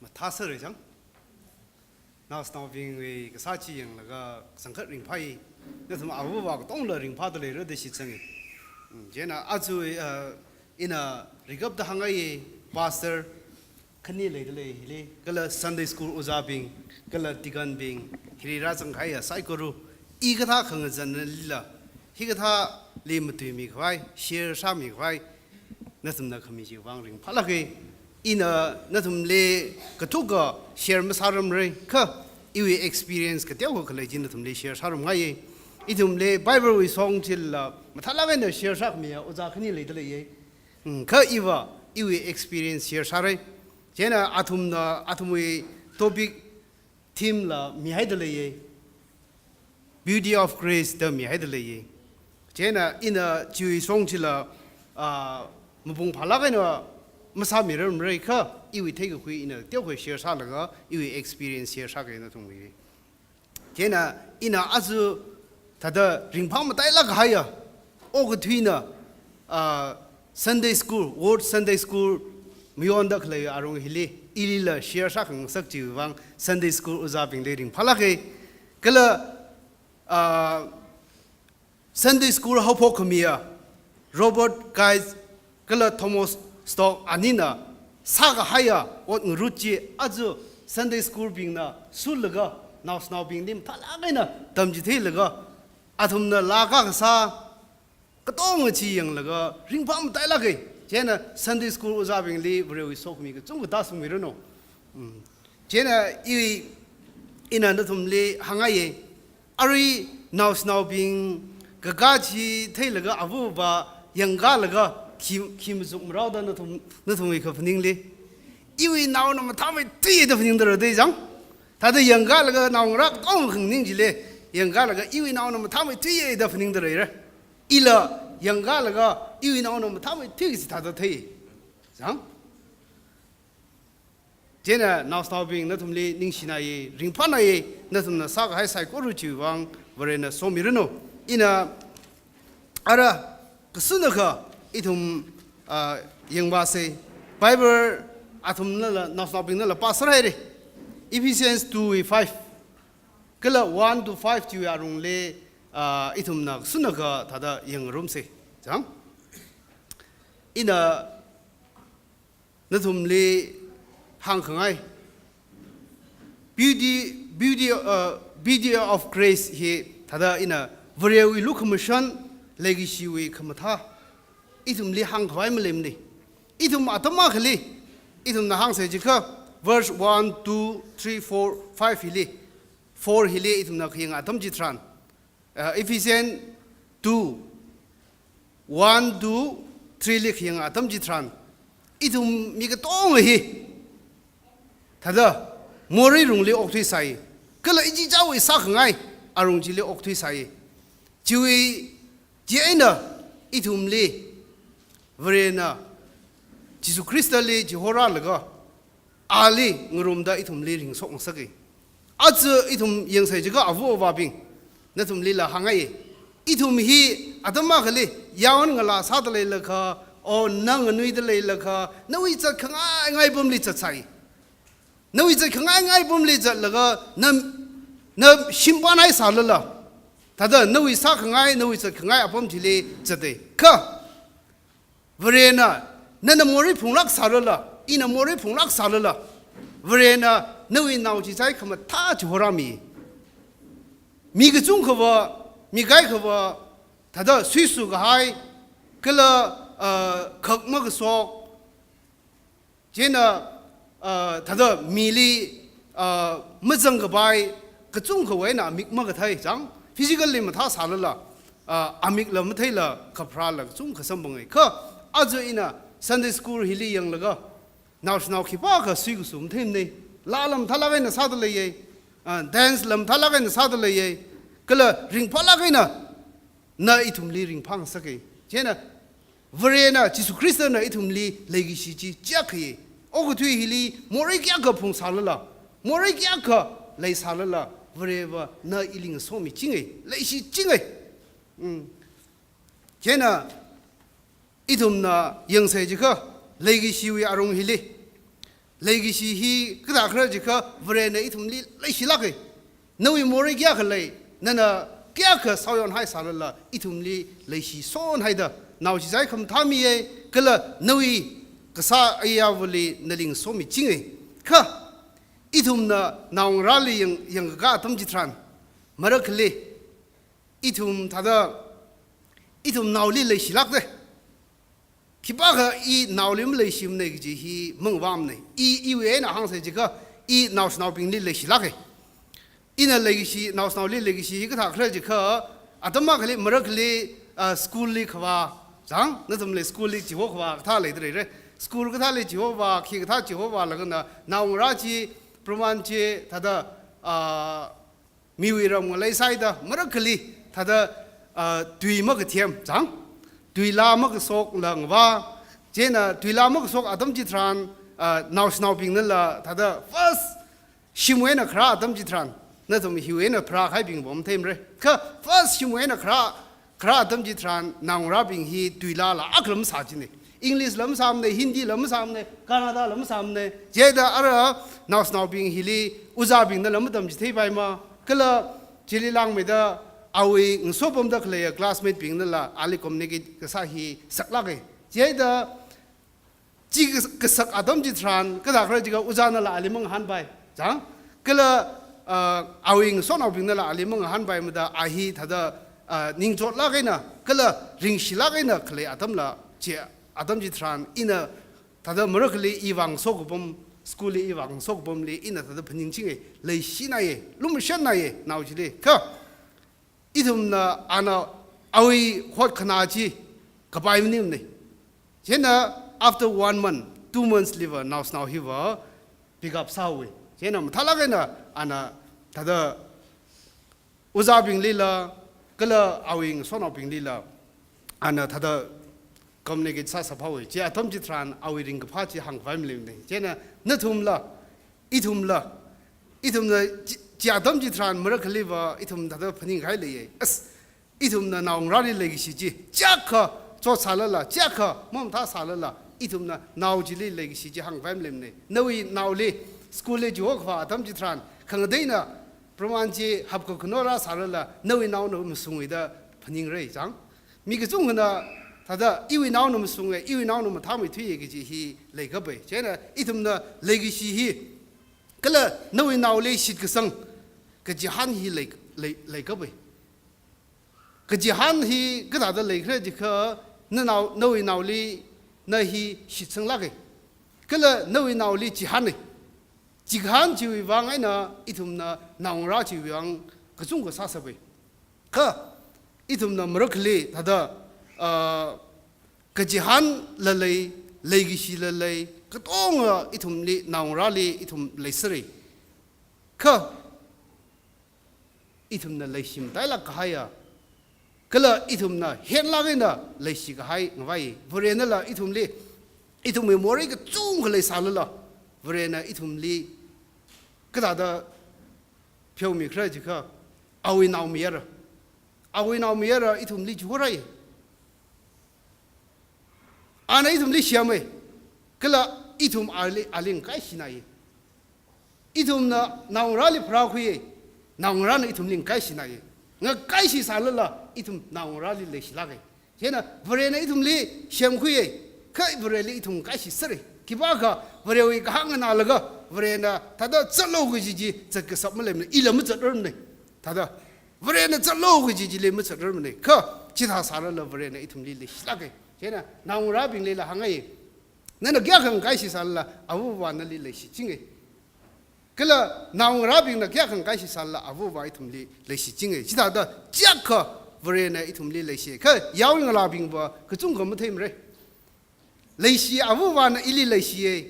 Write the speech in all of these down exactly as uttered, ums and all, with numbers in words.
Mathāsāra chang. Naoshinaobingwui kasā chi yanglaga kachangkhat ringphāi. Nathum avāva katongla ringphāda leira da shitsanga. Mm, chieina aja, uh, ina rikapda hāngngai, pastor khani leida lei hili, kala Sunday school ojābing, kala deaconbing, hili rāzangkahaiya saikora, hikathā khangazanlila, hikathāli matuimikhavai, share sāmikhavai, nathumna khami chiwui vang ringphālāka. Ina nathumli kathuka share masāramra, kha iwui experience kateokha khalei chi nathumli share sāramngaiya. Ithumli Bible wui song chila mathālāk eina share sākhamiya ojā khani leida leiya. Hmm, kha iva, iwui experience share sāra. Chieina athumna, athumwui topic theme la mihaida leiya. Beauty of Grace da mihaida leiya. Chieina ina chiwui song chila, ah, mapung phālāk eina masāmirarmara kha, iwui theikakhui ina teokha share sālaga, iwui experience share sāka nathumwui. Chieina ina aja thāda ringphā matailāk kahaiya, okathuina, ah, Sunday school, Word Sunday School mayonda khalei arong hili, ilila share sākhangasak chiwui vang Sunday school ojābingli ringphālāka. Kala, ah, Sunday school haophok khamiya Robert Guise kala Thomas Stock anina sākahaiya ot ngarut chi aja Sunday school bingna sulaga, naoshinaobingli mathālāk eina tamchitheilaga, athumna laa kakasā katonga chi yanglaga ringphā matailāka. Chieina Sunday school ojābingli Varewui sokhami kachungkha tāshungmiranu. Mm. Chieina i, ina nathumli hāngngaiya. Arui naoshinaobing kakā chi theilaga avāva yangkālaga khi, khi mazuk marao da nathum, nathumwui kaphaningli. Iwui naona mathāmeithuiya da phaningda rada chang. Thāda yangkālaga naongarā katong khanganing chili yangkālaga iwui naona mathāmeithuiya da phaningda leira. Ila yangkālaga iwui naona mathāmeithui kaji thāda thei. Chang. Chieina naoshinaobing nathumli ningshinaiya, ringphānaiya, nathumna sākahai saikora chiwui vang Varena somiranu. Ina ara kashunakha ithum, ah, yangvāsa. Bible athumnala, naoshinaobingnala pāsāhaira. Ephesians two five. Kala one to five chiwui arongli, ah, ithumna kashunakha thāda yangngarumsa. Chang? Ina nathumli hāngkhangai. Beauty, beauty, uh, beauty of grace hi thāda ina Varewui lukhamashan, leikashiwui khamathā ithumli hāngkhavai maleimana. Ithum atam akhali, ithumna hāngsa jiakha, verse one, two, three, four, five hili, four hili ithumna khayang atam chitharan, uh, Ephesians two, one to three li khayang atam chitharan, ithum mi katonga hi thāda morei lungli okthuisai, kala ichichāwui sākhangai arong chili okthuisai. Chiwui, chieina ithumli Varena Jesu Khristali chihorālaga, ali ngarumda ithumli ringshokngasaka. Aja ithum yangsa jiakha ava avābing, nathumlila hāngngai. Ithum hi atam akhali yaon ngalā sāda leilakha, o na nganuida leilakha, nawui zatkhangai ngai pamli zatsai. Nawui zatkhangai ngai pamli zatlaga, na, na shimpan haisālala, thāda nawui sākhangai, nawui zatkhangai apam chili zatai. Kha Varena, nana morei phunglāk sālala, ina morei phunglāk sālala, Varena nawui nao chichai khamathā chihorāmi. Mi kachungkhava, mi kaikhava, thāda suisu kahai, kala, ah, khak makashok, chieina, ah, thāda mili, ah, mazangkapai kachungkhawui eina amik makathei chang, physically mathāsālala, ah, amikla matheila khapharāla kachungkha samphangai. Kha aja ina Sunday school hili yanglaga, naoshinao khipākha suikasu matheimana. Laala mathālāk eina sāda leiya, ah, dance la mathālāk eina sāda leiya, kala ringphālāk eina na ithumli ringphāngasaka. Chieina Varena, Jesu Khristana ithumli leikashi chi chiakhai. Okathui hili morei kayākha phungsālala, morei kayākha leisālala, Vareva na ili ngasomichingai, leishichingai. Mm. Chieina ithumna yangsa jiakha, leikashiwui arong hili, Leikashi hi kathākhala jiakha Varena ithumli leishilāka. Nawui morei kayākha lei, nana kayākha saoyon haisālala ithumli leishishonhaida naoshichisai khamathā miya, kala nawui kasā ayāvali nali ngasomichinga. Kha ithumna naongarāli yang, yangkakā atam chitharan, marakhali ithum thāda, ithum naoli leishilākta. Khipākha i naoli maleishimana kaji hi mangavāmana. I, iwui eina hāngsa jiakha, i naoshinaobingli leishilāka. Ina leikashi, naoshinaoli leikashi hi kathākhala jiakha, atam akhali marakhali, ah, school li khavā, chang, nathumli school li chihokhavā kathā leidalei re. School kathāli chihovā, khi kathā chihovālaga na, naongarā chi, praman chi, thāda, ah, miwui ram ngalei sāhaida, marakhali thāda, ah, tui makathem, chang, tuilā makashokla ngavā, chieina tuilā makashok atam chitharan, ah, naoshinaobingnala thāda first shimwui eina kharā atam chitharan, nathum hiwui eina pharākahaibing pamtheimara. Kha first shimwui eina kharā, kharā atam chitharan naongarābing hi tuilāla akhala masā china. English la masāmana, Hindi la masāmana, Kannada la masāmana. Chieina ara naoshinaobing hili ojābingna la matamchitheipaimana. Kala chili langmeida awui ngasopamda khaleiya classmate bingnala ali communicate kasā hi saklāka. Chieina chi kas-, kasak atam chitharan, kathākhala jiakha ojānala ali mangahānpai. Chang, kala, ah, awui ngasotnaobingnala ali mangahānpaimada a hi thāda, ah, ningchotlāk eina, kala ringshilāk eina khalei atamla, chi atam chitharan ina thāda marakhali i vāngaso kapam, school li i vāngaso kapamli ina thāda phaningchinga, leishināya, lumashannaoya, nao chili. Kha ithumna ana awui hotkhanā chi kapai maningmana. Chieina after one month, two months liva naoshinao hiva pick up sāhaowa. Chieina mathālāk eina ana thāda ojābinglila, kala awui ngasotnaobinglila, ana thāda communicate sāsāpaowa. Chi atam chitharan awui ringkaphā chi hāngkhavai maleimana. Chieina nathumla, ithumla, ithumla chi, chi atam chitharan marakhaliva ithum thāda phaningkahai leiya. As, ithumna naongarāli leikashi chi, chiyākha chotsālala, chiyākha mamathāsālala, ithumna nao chili leikashi chi hāngkhavai maleimana. Nawui naoli school li chihokhavā atam chitharan, khangateina praman chi hapkakhano rāsālala, nawui naona mashungwui da phaningra chang. Mi kachungkhana thāda iwui naona mashunga, iwui naona mathāmeithuiya kaji hi leikapa. Chieina ithumna leikashi hi, kala nawui naoli shitkasang kachihān hi lei, lei, leikapa. Kachihān hi kathāda leikhala jiakha, nanao, nawui naoli na hi shitsanglāka. Kala nawui naoli chihāna. Chihān chiwui vang eina ithumna naongarā chiwui vang kachungkha sāsāpa. Kha ithumna marakhali thāda, ah, kachihānla lei, leikashila lei, katonga ithumli, naongarāli ithum leisera. Kha ithumna leishimatailāk kahaiya, kala ithumna henlāk eina leishikahai ngavai. Varenala ithumli, ithumwui morei kachungkha leisālala, Varena ithumli kathāda pheomikhala jiakha, awui nao mayara. Awui nao mayara ithumli chihorai. Ana ithumli shema, kala ithum ali, ali ngakaishināya. Ithumna naongarāli pharākhuiya, naongarāna ithumli ngakaishināya. Ngakaishisālala ithum naongarāli leishilāka. Chieina Varena ithumli semkhuiya, kha Vareli ithum ngakaishisera. Khipākha Varewui kahāng nganālaga, Varena thāda zatlu kaji chi zatkasap maleimana, ila mazatrarmana. Thāda Varena zatlu kaji chili mazatrarmana. Kha chithāsālala Varena ithumli leishilāka. Chieina naongarābinglila hānga, nana kayākha ngakaishisālala, ava avā nali leishichinga. Kala naongarābingna kayākha ngakaishisālala, ava avā ithumli leishichinga. Chithāda chiyākha Varena ithumli leishiya. Kha yaron ngalābingva kachungkha matheimara. Leishi, ava avāna ili leishiya,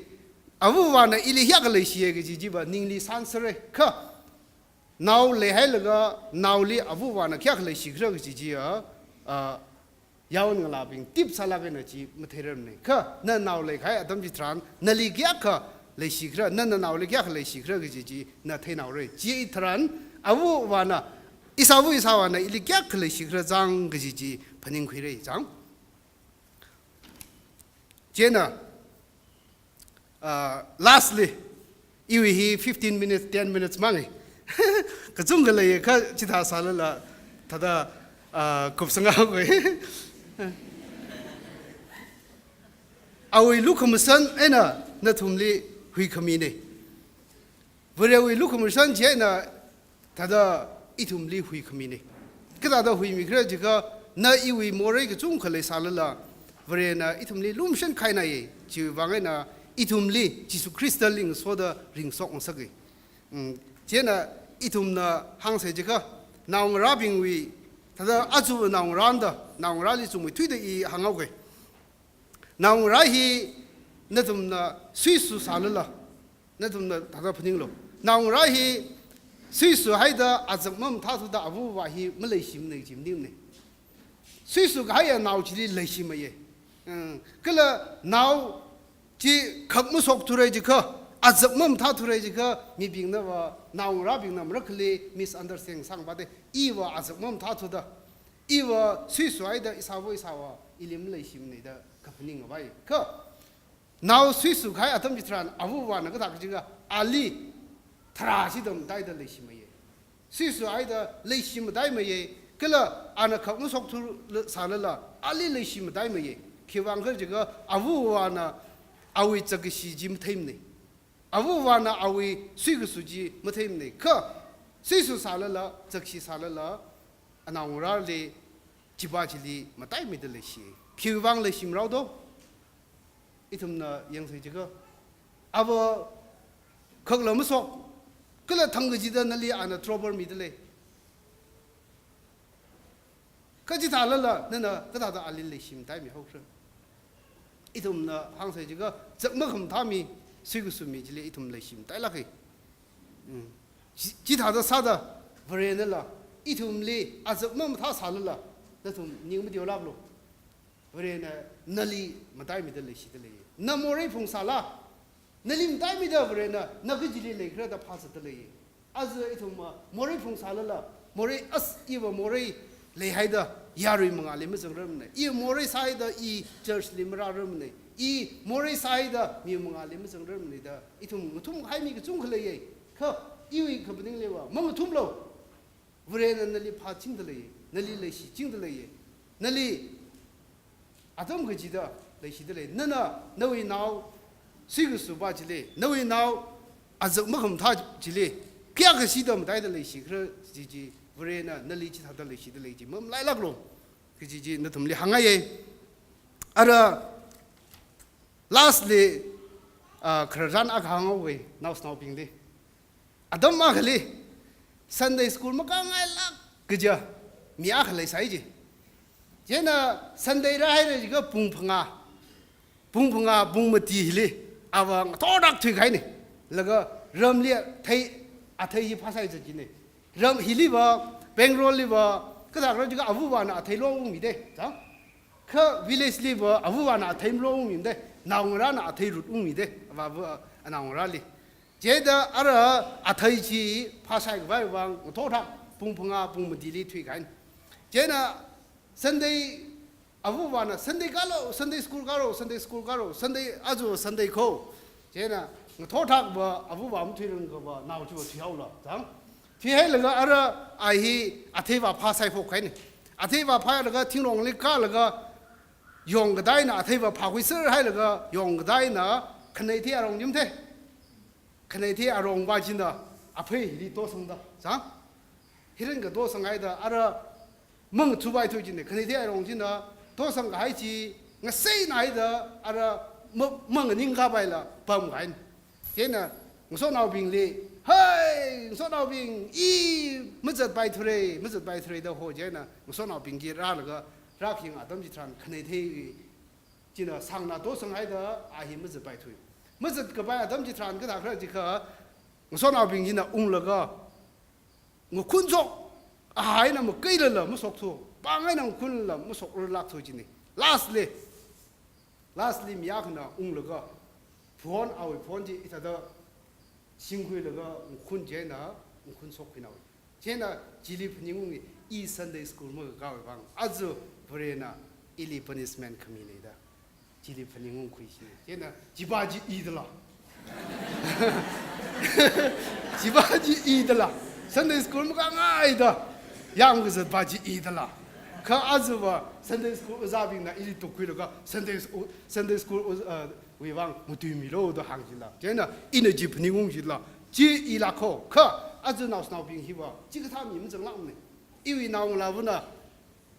ava avāna ili kayākha leishiya kaji chiva ningli sānsera. Kha nao leihailaga naoli ava avāna kayākha leishikhala kaji chiya, ah, yaron ngalābing tip sālāk eina chi matheirarmana. Kha na nao leikahai atam chitharan nali kayākha leishikhala, nana naoli kayākha leishikhala kaji chi na theinaora. Chitharan ava avāna, ishāva ishāvāna ili kayākha leishikhala chang kaji chi phaningkhuira chang. Chieina Uh, lastly, iwui hi fifteen minutes, ten minutes mangai. Kachungkha lei kha chithā sālala, thāda, uh, kupsangā khui. Awui lukhamashan eina nathumli huikhamine. Varewui lukhamashan chieina thāda ithumli huikhamine. Kathāda huimikhala jiakha, na iwui morei kachungkha leisālala, Varena ithumli lumashan kahainaye, chiwui vang eina ithumli Jesu Christ li ngasoda ringshok ngasake. Mm, chieina ithumna hāngsei jiakha, naongarābingwui, thāda aja naongarāna da, naongarāli chungmeithuida i hānghaoke. Naongarā hi nathumna suisu sālala, nathumna thāda phaninglu. Naongarā hi suisu haida azak mamathāthuda avāva hi maleishimane chi maningmane. Suisu kahaiya nao chili leishimaye. Mm, kala nao chi khak mashokthura jiakha, azak mamathāthura jiakha, mibingnava, naongarābingna marakhali misunderstanding sāngvāte. Iva azak mamathāthuda, iva suisu haida ishāva ishāva ili maleishimane da kaphaning ngavai. Kha nao suisu kahai atam chitharan avāvana kathā kajiakha ali tharā shida mataida leishimaye. Suisu haida leishi mataimaye. Kala ana khak mashokthura sālala ali leishi mataimaye. Khiwui vang khala jiakha avāvana awui zakkashi chi matheimane. Avāvana awui suikasu chi matheimane. Kha suisu sālala, zakkashi sālala, anaongarāli, chiva chili mataimeida leishi. Khiwui vang leishimara do? Ithumna yangsei jiakha, ava khakla mashok, kala thang kachida nali ana trouble mida lei. Kha chithālala nana kathāda ali leishi mataimihaokhala? Ithumna hāngsei jiakha, zak makhamathā mi, suikasu mi chili ithum leishi matailāke. Mm. Chi, chithāda sāda, Varenala ithumli azak mamathā sālala, nathum ning mateolāklu. Varena nali mataimeida leishida lei. Na morei phungsāla, nali mataimeida Varena na kajili leikhala da phāzatda lei. Aja ithumva morei phungsālala, morei as iva morei leihaida yarui mangāli mazangrarmane. I morei sāhaida i church li marārarmane. I morei sāhaida mi mangāli mazangrarmane da ithum ngathumkahai mi kachungkha leiye. Kha iwui kaphaningliva mangathumlu. Varena nali phāchingda lei, nali leishichingda lei, nali atam kachida leishida lei. Nana nawui nao suikasuva chili, nawui nao azak makhamathā chili kayākha shida mataida leishikhala chi chi, Varena nali chithāda leishida lei chi mamalailāklu kaji chi nathumli hāngngaiye. Ara lastly, ah, khararchan akha hānghaoke, naoshinaobingli. Atam akhali Sunday school makāngailāk kaja mi akha leisai ji. Chieina Sunday rāhaira jiakha pung phangā, pung phangā, pung mati hili ava ngathorthak thuikahaine. Laga ramli athei, athei hi phāsai zat jine. Ram hiliva, Bangalore liva, kathākhala jiakha avāvana athei loungmide, chang? Kha village liva avāvana athei maloungmide, naongarāna athei rutungmide, avāva anaongarāli. Chieina ara athei chi phāsaikhavai vang ngathorthak pung phangā pung matili thuikahaina. Chieina Sunday, avāvana Sunday kālu, Sunday school kālu, Sunday school kālu, Sunday aja Sunday kho. Chieina ngathorthakva avāva mathuirangkhava nao chiva thuihaolu, chang? Thuihailaga ara a hi atheiva phāsai phokhaina. Atheiva phālaga thingrongli kālaga yongkatā eina atheiva phākhuiserhailaga yongkatā eina khaneithei arong chi mathei. Khaneithei arongva china aphei hili tosangda, chang? Hirin katosanghaida ara mangathupaithu jine, khaneithei arong china tosangkahai chi ngaseinahaida ara ma-, manganingkapaila pamkahaina. Chieina ngasotnaobingli, "Hai, ngasotnaobing, i mazatpaithure, mazatpaithure," da ho chieina ngasotnaobing chi rālaga, rākayang atam chitharan khaneithei china sāngna tosanghaida a hi mazatpaithui. Mazatkapai atam chitharan kathākhala jiakha, ngasotnaobing china unglaga, ngakhunshok, a eina makailala mashokthu, pāng eina ngakhunla mashokrarlākthu jine. Lastly, lastly mi akhana unglaga, phone, awui phone chi hithāda singkhuilaga ngakhun chieina, ngakhun shokkhuinahaowa. Chieina chili phaningunge, i Sunday school makākhavai vang, aja Varena ili punishment khamine da. Chili phaningungkhuishine. Chieina chiva chi idala. Chiva chi idala, Sunday school makāngaida yāmkazatva chi idala. Kha ajava Sunday school ojābingna ili tukkhuilaga Sunday school, Sunday school oja, uh, wui vang matuimilu da hāngchila. Chieina ina chi phaningungchila. Chi ilākho. Kha aja naoshinaobing hiva chikathā mi mazanglākmana. Iwui naongalāvana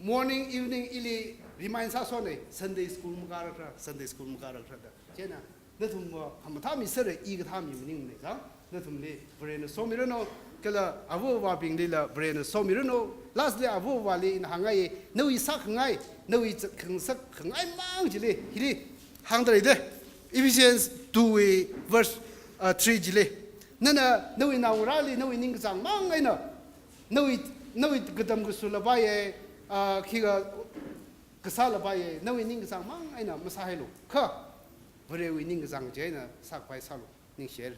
morning, evening ili remind sāsona, Sunday school makārakra, Sunday school makārakra da. Chieina nathumva khamathā mi sāra, i kathā mi maningmana zang. Nathumli Varena somiranu, kala ava avābinglila Varena somiranu. Lastly, ava avāli ina hāngngai, nawui sākhangai, nawui zatkhangasak khangai mang chili, hili hāngda leida. Ephesians two wui verse, uh, three chili. Nana nawui naongarāli nawui ningkachāng mang eina, nawui, nawui katam kasu lapai, ah, khikha kasā lapai, nawui ningkachāng mang eina masāhailu. Kha Varewui ningkachāng chieina sākapai sālu. Ningshihaira.